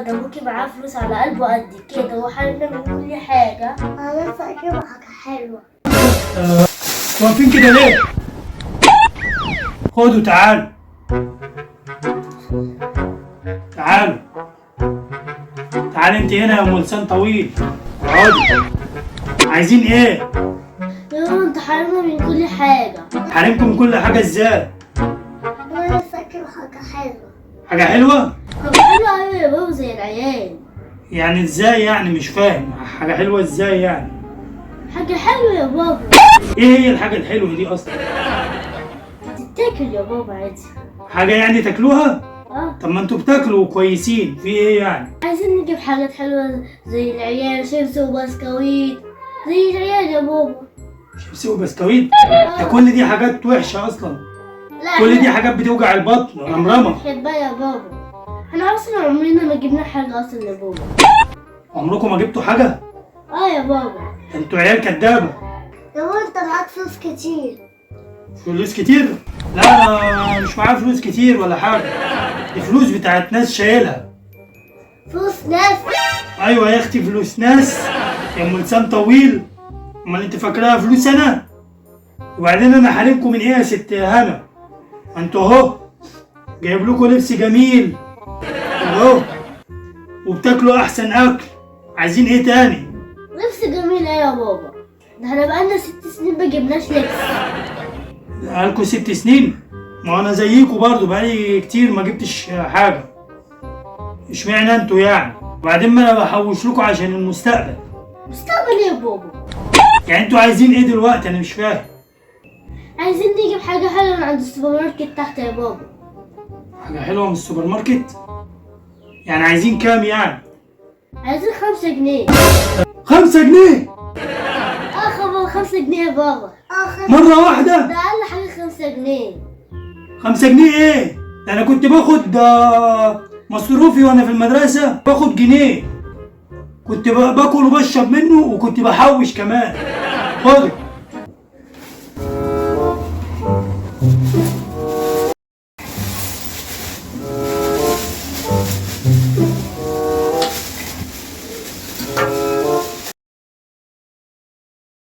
ده ابوكي معاه فلوس على قلبه قد كده وحرمنا من كل حاجة. انا نفسي اجيب حاجة حلوة. واقفين كده ليه؟ خدوا تعالوا تعالوا تعالي انت هنا يا ام لسان طويل، اقعدي. عايزين ايه؟ يا بابا انت حرمنا من كل حاجة. حرمكم من كل حاجة ازاي؟ انا نفسي اجيب حاجة حلوة. حاجة حلوة؟ حاجة حلوة أوي يا بابا زي العيال. يعني ازاي يعني؟ مش فاهم، حاجة حلوة ازاي يعني؟ حاجة حلوة يا بابا. ايه هي الحاجة الحلوة دي اصلا؟ تتاكل يا بابا عادي. حاجة يعني تاكلوها؟ اه. طب ما انتوا بتاكلوا كويسين، في ايه يعني؟ عايزين نجيب حاجات حلوة زي العيال، شيبس وبسكويت زي العيال يا بابا. شيبسي وبسكويت؟ ده كل دي حاجات وحشة اصلا. لا كل دي حاجات بتوجع البطن رمرمه. بنحبها يا بابا. احنا اصلا عمرنا ما جبنا حاجة اصلا لبابا. عمركم ما جبتوا حاجة؟ اه يا بابا. ده انتوا عيال كدابه. يا بابا انت معاك فلوس كتير. فلوس كتير؟ لا انا مش معايا فلوس كتير ولا حاجة، دي فلوس بتاعت ناس شايلها. فلوس ناس؟ ايوه يا اختي فلوس ناس يا ام لسان طويل، امال انت فاكراها فلوس انا؟ وبعدين انا حارمكم من ايه يا ست هنا؟ ما انتوا اهو جايب لكم لبس جميل اهو، وبتاكلوا احسن اكل، عايزين ايه تاني؟ لبس جميل ايه يا بابا؟ ده احنا بقالنا 6 سنين ما جبناش لبس. بقالكوا 6 سنين؟ ما انا زيكوا برضو بقالي كتير ما جبتش حاجة، اشمعنى انتوا يعني؟ وبعدين ما انا بحوش لكم عشان المستقبل. مستقبل ايه يا بابا؟ يعني انتوا عايزين ايه دلوقتي؟ انا مش فاهم. عايزين نجيب حاجة حلوة من عند السوبر ماركت تحت يا بابا. حاجة حلوة من السوبر ماركت؟ يعني عايزين كام يعني؟ عايزين 5 جنيه. 5 جنيه؟ اه خبر 5 جنيه يا بابا. اه مرة واحدة؟ ده أقل حاجة 5 جنيه. 5 جنيه ايه؟ ده انا كنت باخد مصروفي وانا في المدرسة باخد جنيه، كنت باكل وبشرب منه وكنت بحوش كمان. خد